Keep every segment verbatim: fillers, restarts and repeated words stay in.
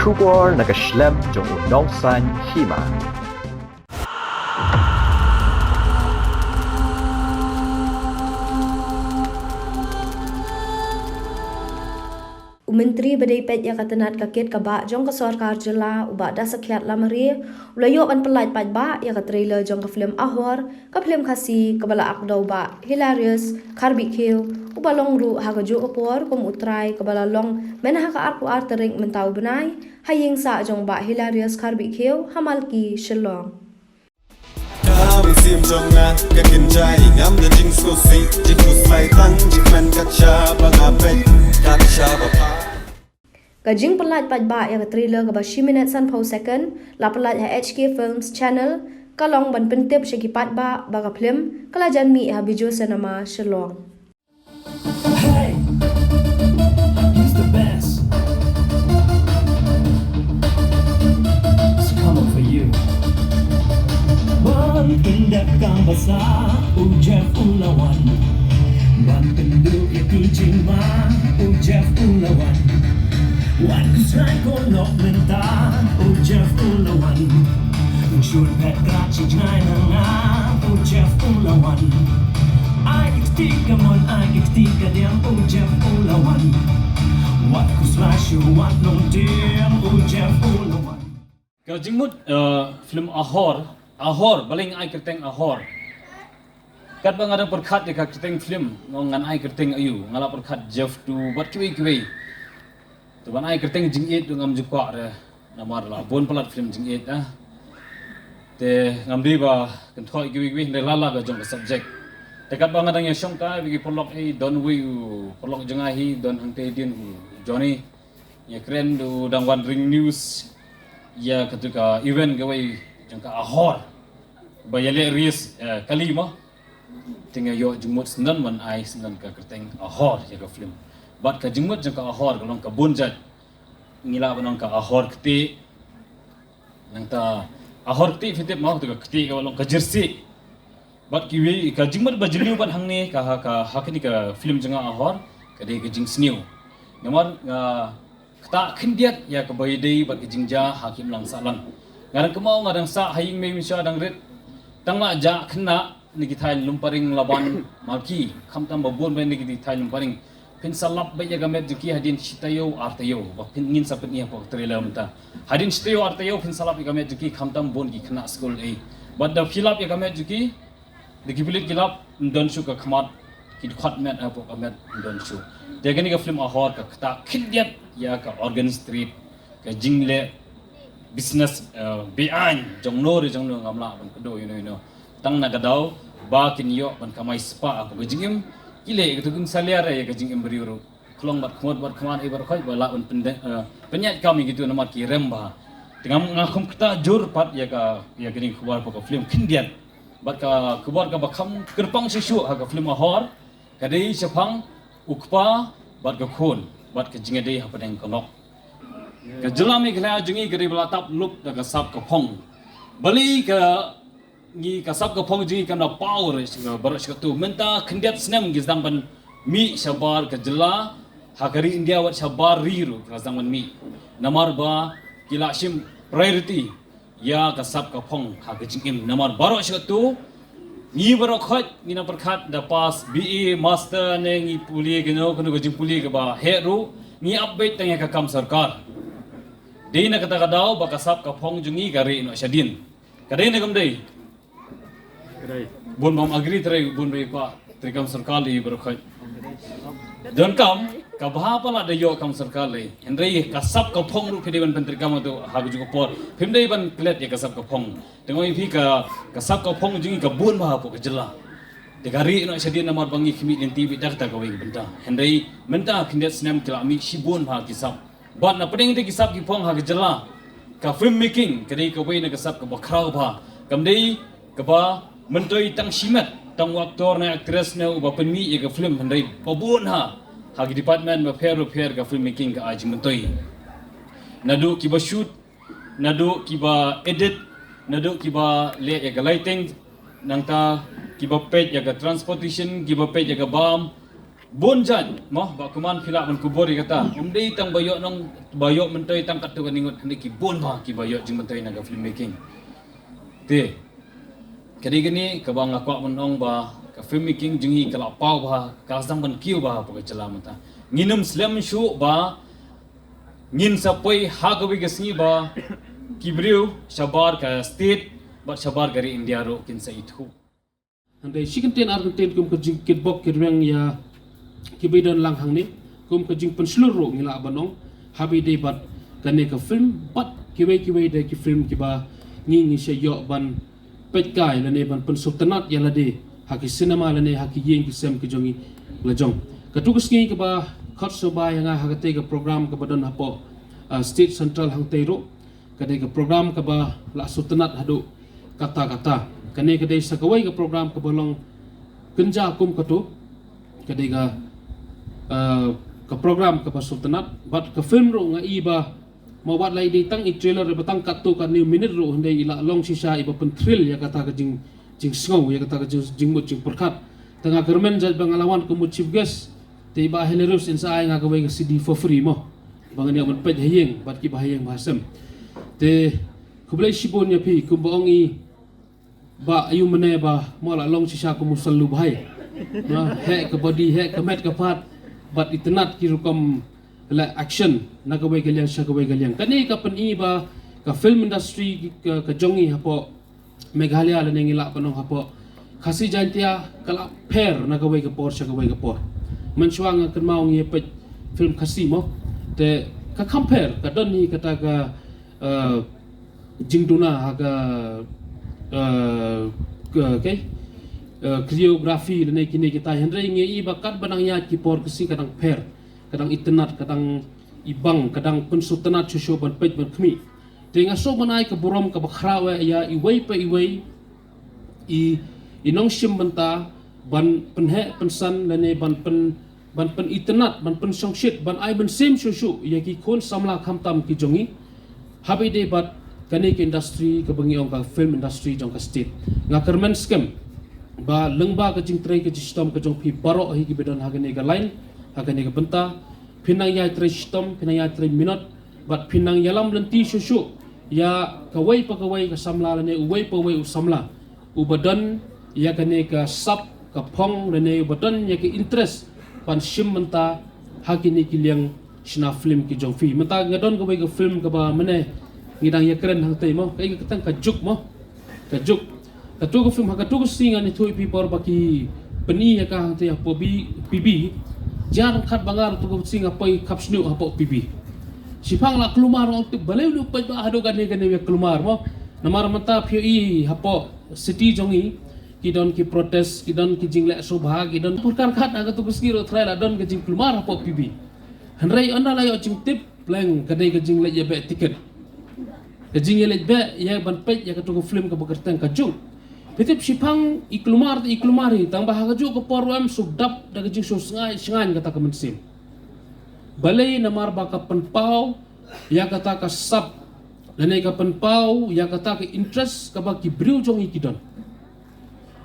Khubor na ka shlem jong u nongsan hima. U Myntri ba dei peit ïa ka tnat ka kit ka bah jong ka sorkar jylla, u Bah Dasakhiat Lamare, u la ïoh ban pyllait paidbah ïa ka trailer jong ka film Ahor, ka film Khasi kaba la act da u Bah Hilarius Kharbihkhiew, uba long ruh ha kajuh ka por kum u trai kaba la long mynha ka arphew ar tarik mynta u bnai, ha ïing sah jong u Bah Hilarius Kharbihkhiew ha Malki, Shillong. Ka mynsiem jong nga ka kynjai, ngam da jingsngewsih, jingkhuslai tang jingkmen kat shaba nga peit, kat shaba pha. Ka jingpyllait paidbah ïa ka trailer kaba shi minit sanphew second, la pyllait ha H K Films Channel, ka long ban pyntip sha ki paidbah ba ka film ka la jan mih ha Bijou Cinema, Shillong. Hey, he's the best. It's coming for you. Ban pyndep kam basah, u Jeff u la wan. Ban pynduh ïa ki jingma, u Jeff u la wan. Wat khuslai ko lok mynta, u Jeff u la wan. Shu phet kat shi jngai na nga, u Jeff u la wan. Ai ka kti ka mon, ai ka kti ka diang, u Jeff u la wan. Wat khuslai shu wat long tiang, u Jeff u la wan. Ka jingmut, eh, film Ahor, Ahor, balei ai kyrteng Ahor. Katba nga dang pyrkhat ïa ka kyrteng film, nga ong ngan ai kyrteng aïu, nga la pyrkhat Jeff tu, bad kiwei kiwei. Te ban ai kyrteng jingïeit ruh ngam ju kwah re, namar la bun palat film jingïeit ah. Te ngam dei ba kynthoh kiwei kiwei, hynrei la la ka jong ka subject. Te katba nga dang ïa shongkai bad ki paralok, eh, don uwei u paralok jong nga hi, don hangtei dien u Johnny. Ïa kren u dang wan ring news ïa katu ka event kawei jong ka Ahor. Ba ïaleh race, eh, kali mo. Te nga ïoh jingmut syndon ban ai syndon ka kyrteng Ahor ïa ka film. Bad ka jingmut jong ka Ahor ka long ka bun jait. Ngi lah ban ong ka Ahor kti. Nangta Ahor kti phi tip mo, katu ka kti ka long ka jersey. Bad kiwei ka jingmut ba jylliew bad hangne ka ha ka, ha kane ka film jong nga Ahor, ka dei ka jingsniew. Namar nga ktah khyndiat ïa kaba ïadei bad ka jingjia ha ki imlang sahlang. Nga dang kynmaw nga dang sah ha ïing mei mynshuwa dang rit. Tang la jah khynnah na ki thaiñ Lumparing Laban Malki, khamtam ba bun bha na ki thaiñ Lumparing. Phin sa lap beit ïa ka met jong ki hadien shi taïew ar taïew, ba phin, ngin sa pyni hapoh ka trailer mynta. Hadien shi taïew ar taïew phin sa lap ïa ka met jong ki, khamtam bun ki khynnah skul ei. Bad da phi lap ïa ka met jong ki, da ki pulit ki lap, ym don shuh ka khmat, ki dkhot met hapoh ka met, ym don shuh. Te kane ka film Ahor ka ktah khyndiat ïa ka Organ Street, ka jingleh business, eh, beaiñ jongno re jongno, ngam lah ban kdew ïano ïano. Tang na ka daw ba kin ïoh ban kamai spah hapoh ka jingim. Ki leh katu, kin sa leh re ïa ka jingim briew ruh. Khlong bad khmut bad khmat, eh, bad khoit ba lah ban pyndeng, eh, pynïaid kam ïa kitu namar ki rem bha. Te ngam, nga khum ktah jur pat ïa ka, ïa kane ka khubor hapoh ka film khyndiat. Bad ka khubor kaba kham kyrpang shisha ha ka film Ahor ka dei shaphang u kpa bad ka khun bad ka jingïadei hapdeng ka lok. Ka jylla Meghalaya jong ngi ka dei ba la tap lup da ka sap ka phong. Balei ka, ngi ka sap ka phong jong ngi kam da paw re sha baroh shi katto. Mynta khyndiat snem ngi sdang ban mih shabar ka jylla, ha ka ri India wat shabar ri ruh ka sdang ban mih. Namar ba ki la shim priority ïa ka sap ka phong ha ka jingim. Namar baroh shi katto ngi baroh khoit ngi nang pyrkhat da pass B A, master ne ngi pule kano kano ka jingpule kaba heh ruh, ngi ap beit tang ïa ka kam sorkar. Dei na kata ka daw ba ka sap ka phong jong ngi ka rieh noh shadien. Ka dei ne kam dei? Bun bym agree, trei bun bha, trei kam sorkar dei baroh khoit. Donkam ka bha palat da ïoh kam sorkar lei. Hynrei ka sap ka phong ruh phi dei ban pyntrei kam tu ha kajuh ka por. Phim dei ban klet ïa ka sap ka phong. Te nga ong ïa phi ka, ka sap ka phong jong ngi ka bun bha hapoh ka jylla. Te ka rieh noh shadien namar ba ngi khmih lynti beit da kata kawei ka bynta. Hynrei mynta khyndiat snem ki la mih shibun bha ki sap. Bad na pdeng te ki sap ki phong ha ka jylla, ka film making ka dei kawei na ka sap kaba khraw bha. Kam dei kaba myntoi tang shimet, tang u actor ne actress ne uba pynmih ïa ka film, hynrei ba bun ha, ha ki department bapher bapher ka film making ka ai jingmyntoi. Naduh kiba shoot, naduh kiba edit, naduh kiba leh ïa ka lighting, nangta kiba peit ïa ka transportation, kiba peit ïa ka bam, Bun jait mo ba kumno phi lah ban kubur ïa kata. Um dei tang ba ïoh nong ba ïoh myntoi tang katto katne ngut, hynrei ki bun bha kiba ïoh jingmyntoi na ka film making. Te ka dei kane kaba nga kwah ban ong ba ka film making jong ngi ka la paw bha, ka la sdang ban kiew bha hapoh ka jylla mynta. Ngin ym slem shuh ba ngin sa poi ha kawei ka sngi ba ki briew shabar ka state bad shabar ka ri India ruh kin sa ithuh. Hynrei shi kyntien ar kyntien kum ka jingkitbok kitrwiang ïa kiba don lang hangne, kum ka jingpynshlur ruh ngi lah ban ong, haba ïadei bad kane ka film bad kiwei kiwei de ki film kiba ngi ngi sa ïoh ban peit kai lane ban pynsngewtynnat ïa lade ha ki cinema lane ha ki ïing ki sem ki jong ngi la jong. Katto ka sngi kaba khot sngewbha ïa nga ha katei ka program kaba don hapoh, ah, State Central hangtei ruh. Ka dei ka program kaba la sngewtynnat haduh katta katta. Kane ka dei sa kawei ka program kaba long kynja kum katto. Ka dei ka, eh, ka program kaba sngewtynnat bad ka film ruh nga i ba ma wat la i dei tang i trailer ba tang katto katne minit ruh hynrei i la long shisha iba pynthrill ïa kata ka jing, jingsngew, ïa kata ka jing, jingmut jingpyrkhat. Te nga kyrmen jait ba nga la wan kum u chief guest. Te i Bah Hilarius in sa ai nga kawei ka C D for free mo. Ba ngan ïoh ban peit ha ïing bad kiba ha ïing ba ha sem. Te khublei shibun ïa phi, kumba ong i Bah Ayu mynne ba mo la long shisha kum u sallu bhai. Mo, heh ka body, heh ka met ka phad bad itynnat ki rukom la action na kawei ka liang sha kawei ka liang. Kane ka pyni ba ka film industry ka, ka jong ngi hapoh Meghalaya lane ngi lah ban ong hapoh Khasi Jaintia ka la pher na kawei ka por sha kawei ka por. Mynshuwa nga kynmaw ngi ïa peit film Khasi mo, te ka kham pher, ka don hi kata ka, eh, jingduna ha ka, eh, ka, ka, eh, choreography lane kine kita, hynrei ngi i ba katba nang ïaid ki por Khasi ka dang pher, ka dang itynnat, ka dang ibang, ka dang pynsngewtynnat shuh shuh ban peit ban khmih. Te nga sngewbha ban ai ka burom kaba khraw ïa iwei pa iwei i, i nongshim bynta ban pynheh pynsan lane ban pyn, ban pynitynnat, ban pynshongshit, ban ai mynsiem shuh shuh ïa ki khun samla khamtam ki jong ngi. Haba ïadei bad kane ka industry kaba ngi ong ka film industry jong ka state. Nga kyrmen skhem ba lyngba ka jingtrei ka jingshitom ka jong phi baroh hi kiba don ha kane ka line, ha kane ka bynta, phin nang ïai trei shitom, phin nang ïai trei minot, bad phin nang ïalam lynti shuh shuh ïa kawei pa kawei ka samla lane uwei pa uwei u samla uba don ïa kane ka sap ka phong lane uba don ïa ka interest ban shim bynta ha kine ki liang shna film ki jong phi. Mynta nga don kawei ka film kaba mynne ngi dang ïakren hangtei mo, kaei ka kyrteng, Ka Juk mo. Ka Juk. Katto ka film, ha katto ka sngi ngan ïathuh ïa phi por ba ki pyni ïa ka hangtei ha P B, P B. Jar khat ba ngar katto ka sngi nga poi khap shñiuh hapoh P B. Shiphang la kulmar, ong tip balei u peit ba haduh kane kane ïa kulmar mo. Namar mynta phi ïohi hapoh city jong ngi ki don ki protest, ki don ki jingleh sngewbha, ki don pyrkhat khat, ha katto ka sngi ruh trai la don ka jingkulmar hapoh P B. Hynrei ynda la ïoh jingtip, pleng ka dei ka jingleit ïabeh tiket. Ka jingïaleit beh ïa ban peit ïa katto ka film kaba kyrteng Ka Juk. Phi tip shiphang i kulmar te i kulmar hi, tang ba ha kajuh ka por ruh em shu dap da ka jingshoh sngaiñ sngaiñ kata ka mynsiem. Balei? Namar ba ka pynpaw ïa kata ka sap lane ka pynpaw ïa kata ka interest kaba ki briew jong ngi ki don.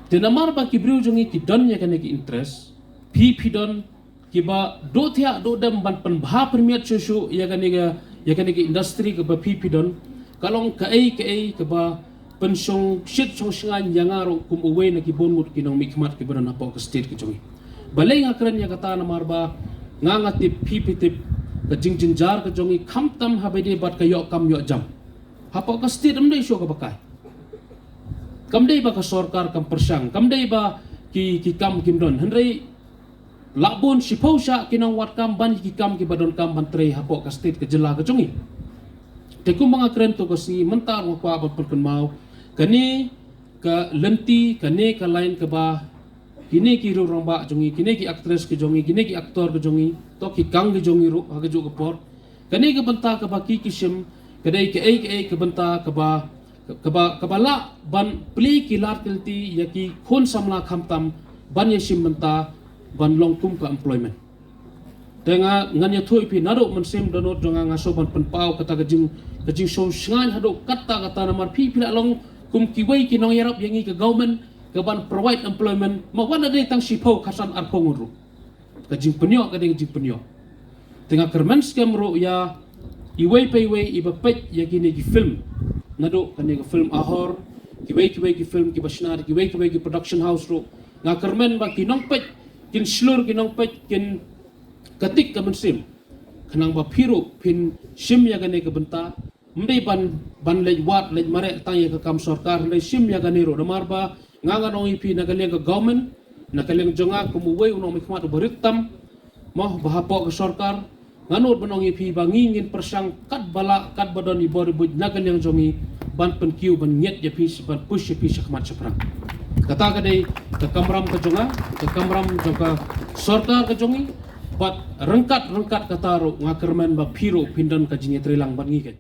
Te namar ba ki briew jong ngi ki don ïa kane ka interest, phi phi don kiba duh thiah duh dem ban pynbha pynmiat shuh shuh ïa kane ka, ïa kane ka industry kaba phi phi don. Ka long kaei kaei kaba pynshongshit shongshngaiñ ïa nga ruh kum uwei na ki bun ngut ki nongmihkhmat kiba don hapoh ka state ka jong ngi. Balei nga kren ïa kata? Namar ba nga nga tip, phi phi tip, ka jingjynjar ka jong ngi khamtam haba ïadei bad ka ïoh kam ïoh jam. Hapoh ka state ym dei shuh kaba kai. Kam dei ba ka sorkar kam pyrshang, kam dei ba ki, ki kam kim don. Hynrei la bun shiphew shah ki nongwad kam ban ïa ki kam kiba donkam ban trei hapoh ka state ka jylla ka jong ngi. Te kumba nga kren katto ka sngi, mynta ruh nga kwah ban pynkynmaw kane ka lynti, kane ka line kaba kine ki riew rangbah jong ngi, kine ki actress ki jong ngi, kine ki actor ki jong ngi, to ki kang ki jong ngi ruh ha kajuh ka por. Kane ka bynta kaba ki ki shim ka dei kaei kaei ka bynta kaba, kaba, kaba lah ban plie ki lad ki lynti ïa ki khun samla khamtam ban ïashim bynta ban long kum ka employment. Te nga ngan ïathuh ïa phi naduh mynsiem dohnud jong nga nga shu ban pynpaw kata ka jing, ka jingshoh sngaiñ haduh katta katta namar phi phi la long kum kiwei ki nongïarap ïa ngi ka government ka ban provide employment ma wan la dei tang shiphew khatsan arphew ngut ruh. Ka jingpynïoh ka dei ka jingpynïoh. Te nga kyrmen skhem ruh ïa iwei pa iwei iba peit ïa kine ki film, naduh kane ka film Ahor, kiwei kiwei ki film kiba shna da kiwei kiwei ki production house ruh. Nga kyrmen ba ki nongpeit kin shlur, ki nongpeit kin katik ka mynsiem, khnang ba phi ruh phin shim ïa kane ka bynta. Ym dei ban, ban leit wad leit mareh tang ïa ka kam sorkar, hynrei shim ïa kane ruh. Namar ba nga, ngan ong ïa phi, na ka liang ka government, na ka liang jong nga kum uwei u nongmihkhmat uba rit tam, mo, ba hapoh ka sorkar, ngan nud ban ong ïa phi ba ngi ngin pyrshang katba lah, katba don i bor i buit na ka liang jong ngi, ban pynkiew, ban ngiat ïa phi, ban push ïa phi sha khmat shaphrang. Kata ka dei ka kamram ka jong nga, ka kamram jong ka sorkar ka jong ngi. Bad ryngkat ryngkat kata ruh, nga kyrmen ba phi ruh phin don ka jingïatreilang bad ngi, keiñ.